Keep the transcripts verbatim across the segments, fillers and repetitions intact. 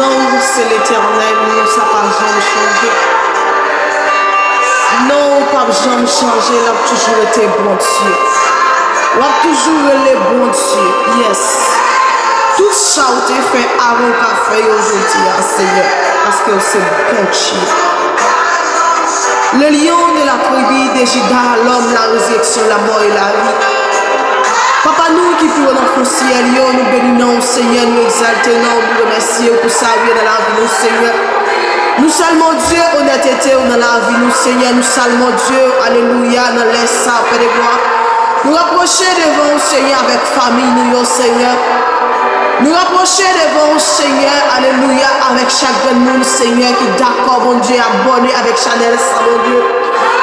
Non w se Letènèl, non w sa pa janm chanje. Non w p ap janm chanje, l ap toujou rete Bondye. W ap toujou rele Bondye, yes. Tout sa w te fè avan w ka fè yo jodi a, Senyè, paske w se Bondye. Le lion de la tribu de Juda, l'homme, la résurrection, la mort et la vie. Papa nou ki pi wo nan fon syèl yo, nou beni non w, Senyè, nou egzalte non w, nou remèsye w pou sa w ye nan lavi nou, Senyè. Nou salmon Dye, onètete w nan lavi nou, Senyè. Nou salmon Dye, alelouya, nan lè sa, Pè de glwa. Nou rapwoche devan w, Senyè, avèk fanmi nou yo, Senyè. Nou rapwoche devan w, Senyè, alelouya, avèk chak grenn moun, Senyè, ki dakò, Bondye, abòne avèk chanèl sa, Bondye.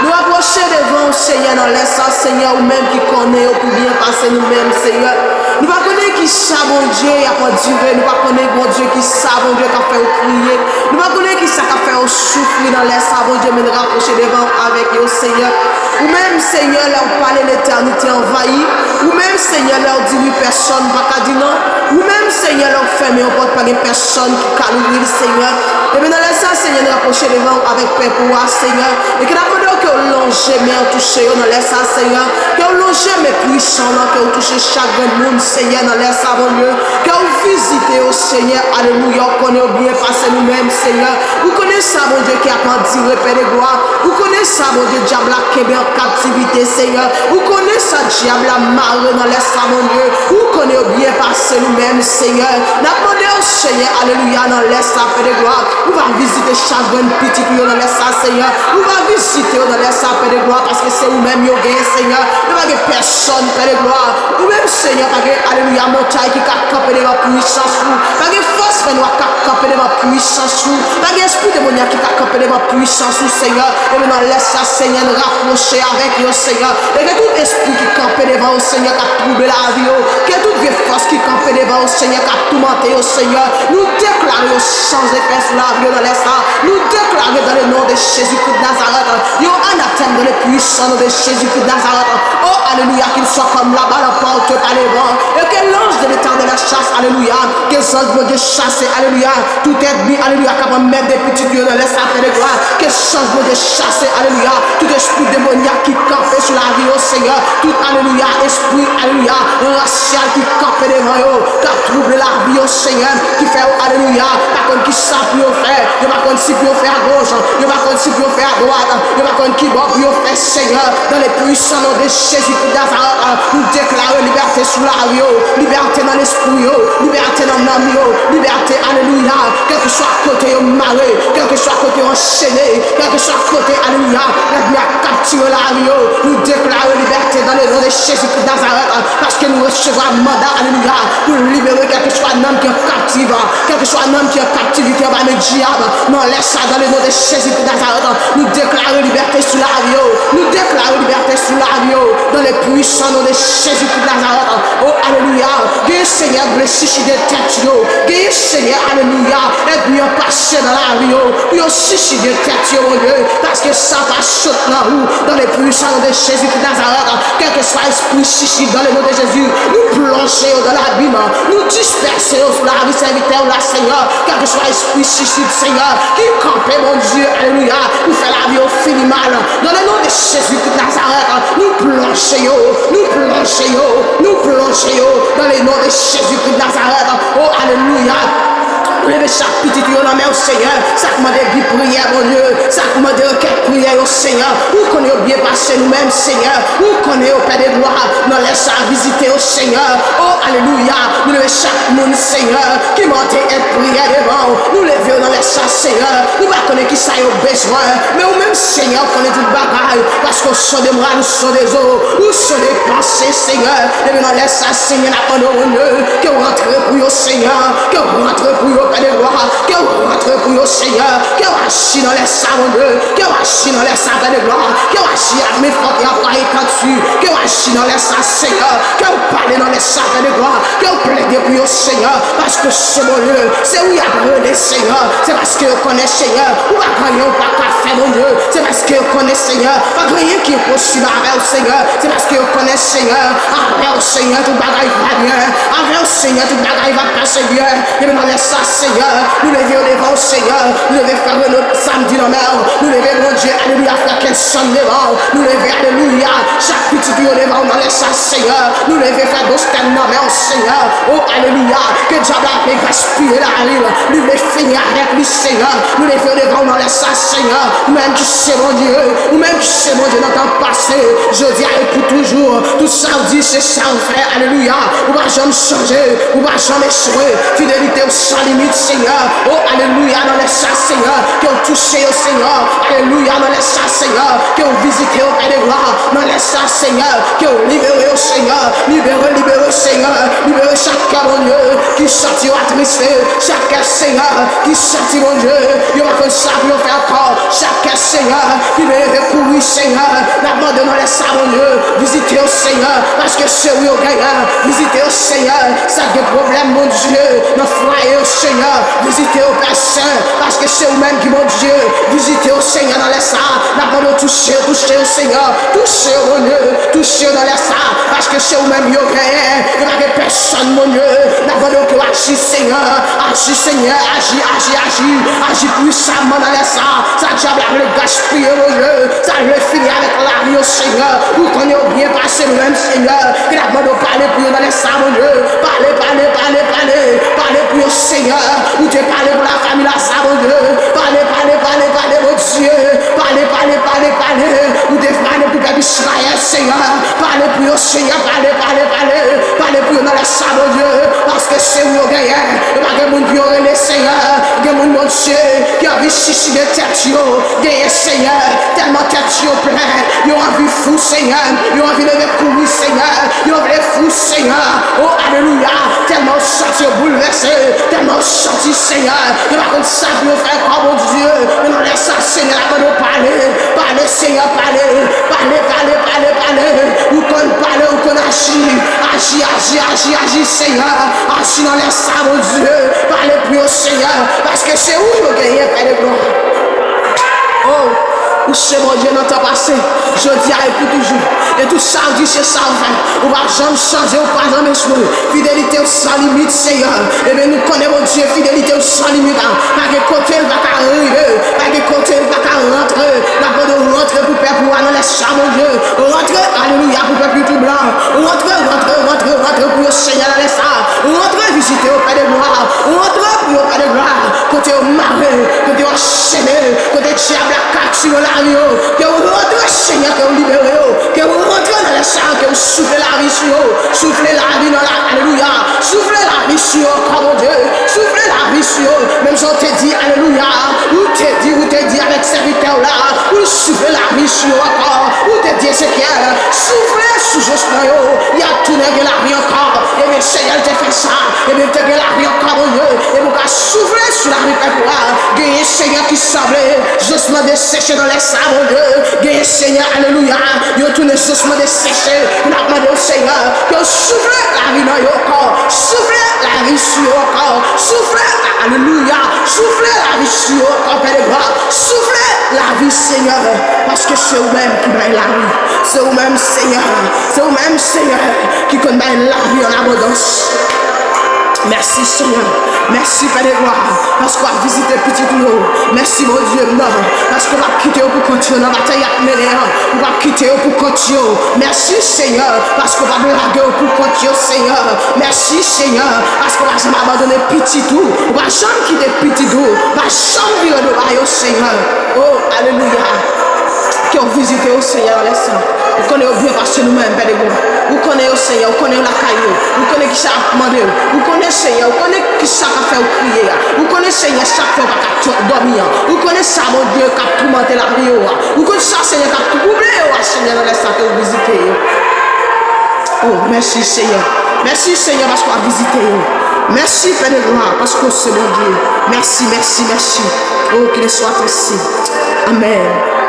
Nou rapwoche devan w, Senyè, nan lè sa, Senyè, ou menm ki konnen yo pi byen pase nou menm, Senyè. Nou pa konnen ki sa, Bondye, y ap andire, nou pa konnen, Bondye, ki sa, Bondye, k ap fè yo kriye. Nou pa konnen ki sa k ap fè yo soufri nan lè sa, Bondye, men n rapwoche devan w avèk yo, Senyè. Ou menm, Senyè, lè w pale, letènite anvayi. Ou menm, Senyè, lè w di wi, pèsonn pa ka di non. Ou menm, Senyè, lè w fèmen yon pòt, pa gen pèsonn ki ka louvri l, Senyè. Ebyen, nan lè sa, Senyè, n rapwoche devan w avèk pèp ou a, Senyè. E ke n ap mande w ke w lonje men w touche yo nan lè sa, Senyè. Ke w lonje men pwisan w nan, ke w touche chak grenn moun, Senyè, nan lè sa, Bondye. Ke w vizite yo, Senyè, alelouya, ou konnen yo byen pase nou menm, Senyè. Ou konnen sa, Bondye, ki ap andire, Pè de glwa. Ou konnen sa, Bondye, dyab la kenbe an kaptivite, Senyè. Ou konnen sa dyab la mare nan lè sa, Bondye. Ou konnen yo byen pase nou menm, Senyè. N ap mande w, Senyè, alelouya, nan lè sa, Pè de glwa. Ou va vizite chak grenn pitit ou yo nan lè sa, Senyè. Ou va vizite yo nan lè sa, Pè de glwa, paske se ou menm yo genyen, Senyè. Yo pa gen pèsonn, Pè de glwa. Ou menm, Senyè, pa gen, alelouya, montay ki ka kanpe devan pwisans ou. Pa gen fòs fènwa k ap kanpe devan pwisans ou. Pa gen espri demonyak ki ka kanpe devan pwisans ou, Senyè. Ebyen, nan lè sa, Senyè, n rapwoche avèk yo, Senyè. E ke tout espri ki kanpe devan yo, Senyè, k ap twouble lavi yo, ke tout vye fòs ki kanpe devan yo, Senyè, k ap toumante yo, Senyè, nou deklare yo san efè sou lavi yo nan lè sa. Nou deklare, dans le nom de Jésus-Christ de Nazareth, yo anatèm dans le puissant nom de Jésus-Christ de Nazareth. Oh, alelouya, qu'il soit comme la balle emportée par le vent, et que l'ange de l'Éternel chasse, alelouya, ke zanj Bondye chase, alelouya, tout ènmi, alelouya, k ap anmède pitit yo nan lè sa, Pè de glwa, ke zanj Bondye chase, alelouya, tout espri demonyak ki kanpe sou lavi yo, Senyè, tout, alelouya, espri, alelouya, rasyal ki kanpe devan yo, k ap twouble lavi yo, Senyè, ki fè yo, alelouya, pa konn ki sa pou yo fè, yo pa konn si pou yo fè agoch, yo pa konn si pou yo fè adwat, yo pa konn ki bò pou yo fè, Senyè, dans le puissant nom de Jésus-Christ de Nazareth, nou deklare libète sou lavi yo, libète nan lespri yo, libète nan nanm yo, libète, alelouya, kèlkeswa kote yo mare, kèlkeswa kote yo anchene, kèlkeswa kote, alelouya, lènmi a kaptive lavi yo, nou deklare libète dans le nom de Jésus-Christ de Nazareth, paske nou resevwa manda, alelouya, pou libere kèlkeswa nanm ki an kaptiv, kèlkeswa nanm ki an kaptivite anba men dyab, nan lè sa, dans le nom de Jésus-Christ de Nazareth, nou deklare libète sou lavi yo, nou deklare libète sou lavi yo, dans le puissant nom de Jésus-Christ de Nazareth. Oh, alelouya. Genyen, Senyè, k vle siside tèt yo. Genyen, Senyè, alelouya, ènmi an pase nan lavi yo pou yo siside tèt yo, Bondye, paske sa pa sot nan ou, dans le puissant nom de Jésus-Christ de Nazareth. Kèlkeswa espri sisid, dans le nom de Jésus, nou plonje yo dans l'abîme, nou dispèse yo sou lavi sèvitè w la, Senyè. Kèlkeswa espri sisid, Senyè, ki kanpe, Bondye, alelouya, pou fè lavi yo fini mal, dans le nom de Jésus-Christ de Nazareth, nou plonje yo, nou plonje yo, nou plonje yo, dans le nom de Jésus-Christ de Nazareth. Oh, alelouya. Nou leve chak pitit yo nan men w, Senyè. Sa k mande bi priyè, Bondye. Sa k mande rekèt priyè yo, Senyè. Ou konnen yo byen pase nou menm, Senyè. Ou konnen yo, Pè de glwa. Nan lè sa, vizite yo, Senyè. Oh, alelouya. Nou leve chak moun, Senyè, ki mande èd priyè devan w. Nou leve yo nan lè sa, Senyè. Nou pa konnen ki sa yo bezwen. Men ou menm, Senyè, ou konnen tout bagay. Paske ou sonde mwa, ou sonde zo. Ou sonde panse, Senyè. Ebyen, nan lè sa, Senyè, n ap mande w, Bondye, ke w rantre pou yo, Senyè. Ke w rantre pou yo, Pè de glwa. Ke w rantre pou yo, Senyè. Ke w aji nan lè sa, Bondye. Ke w aji nan lè sa, Pè de glwa. Ke w aji ak men fòt e ak vwa e kanti. Ke w aji nan lè sa, Senyè. Ke w pale nan lè sa, Pè de glwa. Ke w plede pou yo, Senyè. Paske se Bondye, se ou y ap rele, Senyè. Se paske yo konnen, Senyè, ou pa gen anyen ou pa ka fè, Bondye. Se paske yo konnen, Senyè, pa gen anyen ki enposib avè w, Senyè. Se paske yo konnen, Senyè, avè w, Senyè, tout bagay va byen. Avè w, Senyè, tout bagay Eva k pase byen, epi nan lè sa, Senyè, nou leve yo devan w, Senyè. Nou leve frè Reno Samdi nan men w. Nou leve, Bondye, alelouya, frè Kenson devan w. Nou leve, alelouya, chak pitit ou yo devan w nan lè sa, Senyè. Nou leve frè Dostèn nan men w, Senyè. O, alelouya, ke dyab la vle gaspiye lavi l. Li vle fini avèk li, Senyè. Nou leve yo devan w nan lè sa, Senyè. Ou menm ki se Bondye, ou menm ki se Bondye nan tan pase, jodi a e pou toujou. Tout sa w di, se sa w fè, alelouya. Ou pa janm chanje, ou pa janm echwe. Fidelite w san limit, Senyè. O, alelouya, nan lè sa, Senyè, ke w touche yo, Senyè. Alelouya, nan lè sa, Senyè, ke w vizite yo, Pè de glwa. Nan lè sa, Senyè, ke w libere yo, Senyè. Libere, libere, Senyè. Libere chak kè, Bondye, ki santi yo atriste. Chak kè, Senyè, ki santi, Bondye, yo pa konn sa pou yo fè ankò. Chak kè, Senyè, ki vle leve kouri, Senyè, n ap mande w nan lè sa, Bondye, vizite yo, Senyè, paske se ou yo genyen. Vizite yo, Senyè, sa k gen pwoblèm, Bondye, nan fwaye yo, Senyè, vizite yo, Pè Sen, paske se ou menm ki Bondye. Vizite yo, Senyè, nan lè sa, n ap mande w touche yo, touche yo, Senyè, touche yo, Bondye, touche yo nan lè sa, paske se ou menm yo genyen, yo pa gen pèsonn, Bondye. N ap mande w pou w aji, Senyè. Aji, Senyè, aji, aji, aji. Aji pwisamman nan lè sa. Sa dyab la vle gaspiye, Bondye. Sa l vle fini avèk lavi yo, Senyè. Ou konnen yo byen pase nou menm, Senyè. Ke n ap mande w pale pou yo nan lè sa, Bondye. Pale, pale, pale, pale. Pale pou yo, Senyè. Ou te pale pou lafanmi Laza, Bondye. Pale, pale, pale, pale, Bondye. Pale, pale, pale, pale. Ou te pale pou pèp Izrayèl, Senyè. Pale pou yo, Senyè. Pale, pale, pale. Pale pou yo nan lè sa, Bondye. Paske se ou yo genyen. Yo pa gen moun pou yo rele, Senyè. Gen moun, Bondye, ki anvi siside tèt yo. Genyen, Senyè. Tèlman tèt yo plen. Yo anvi fou, Senyè. Yo anvi leve kouri, Senyè. Yo vle fou, Senyè. O, alelouya. Tèlman yo santi yo boulvèse. Tèlman yo santi, Senyè, yo pa konn sa pou yo fè ankò, Bondye. Men nan lè sa, Senyè, n ap mande w pale. Pale, Senyè, pale. Pale, pale, pale, pale. Ou konn pale, ou konn aji. Aji, aji, aji, aji, Senyè. Aji nan lè sa, Bondye. Pale pou yo, Senyè. Paske se ou yo genyen, Pè de glwa. O, ou se Bondye nan tan pase, jodi a e pou toujou. E tout sa w di, se sa w fè. Ou pa janm chanje, ou pa janm echwe. Fidelite w san limit, Senyè. Ebyen, nou konnen, Bondye, fidelite w san limit la. Pa gen kote l pa ka rive, pa gen kote l pa ka rantre. N ap mande w rantre pou pèp ou a nan lè sa, Bondye. Rantre, alelouya, pou pèp YouTube la. Rantre, rantre, rantre, rantre pou yo, Senyè, nan lè sa. Rantre vizite yo, Pè de glwa. Rantre pou yo, Pè de glwa. Kote yo mare, kote yo anchene, kote dyab la kaptive lavi yo. Ke w rantre, Senyè, ke w libere yo. Ke w rantre nan lè sa, ke w soufle lavi sou yo. Soufle lavi nan la, alelouya. Soufle lavi sou yo ankò, Bondye. Soufle lavi sou yo. Menm jan w te di, alelouya. Ou te di, ou te di avèk sèvitè w la, ou soufle lavi sou yo ankò. Ou te di Ezekyèl, soufle sou Josman yo, y ap tounen gen lavi ankò. Ebyen, Senyè, l te fè sa. Ebyen, l te gen lavi ankò, Bondye. Ebyen, ou ka soufle sou lavi pèp ou a. Genyen, Senyè, ki sanble Josman deseche nan lè sa, Bondye. Genyen, Senyè, alelouya, yo tounen Josman deseche. N ap mande w, Senyè, ke w soufle lavi nan yo ankò. Soufle lavi sou yo ankò. Soufle, alelouya. Soufle lavi sou yo ankò, Pè de glwa. Soufle lavi, Senyè, paske se ou menm ki bay lavi. Se ou menm, Senyè. Se ou menm, Senyè, ki konn bay lavi an abondans. Mèsi, Senyè. Mèsi, Pè de glwa, paske w ap vizite pitit ou yo. Mèsi, Bondye m nan, paske w p ap kite yo pou kont yo nan batay y ap mennen an. Ou p ap kite yo pou kont yo. Mèsi, Senyè, paske w p ap lage yo pou kont yo, Senyè. Mèsi, Senyè, paske w pa janm abandone pitit ou. Ou pa janm kite pitit ou. Ou pa janm vire do ba yo, Senyè. O, alelouya. Ke w vizite yo, Senyè, nan lè sa. Ou konnen yo byen pase nou menm, Pè de glwa. Ou konnen yo, Senyè. Ou konnen yo lakay yo. Ou konnen kisa y ap mande w. Ou konnen, Senyè. Ou konnen kisa k ap fè w kriye a. Ou konnen, Senyè, sa k fè w pa ka t-, dòmi an. Ou konnen sa, Bondye, k ap toumante lavi yo a. Ou konn sa, Senyè, k ap twouble yo a, Senyè, nan lè sa ke w vizite yo. O, mèsi, Senyè. Mèsi, Senyè, paske w ap vizite yo. Mèsi, Pè de glwa, paske w se Bondye. Mèsi, mèsi, mèsi. O, qu'il soit ainsi. Amèn.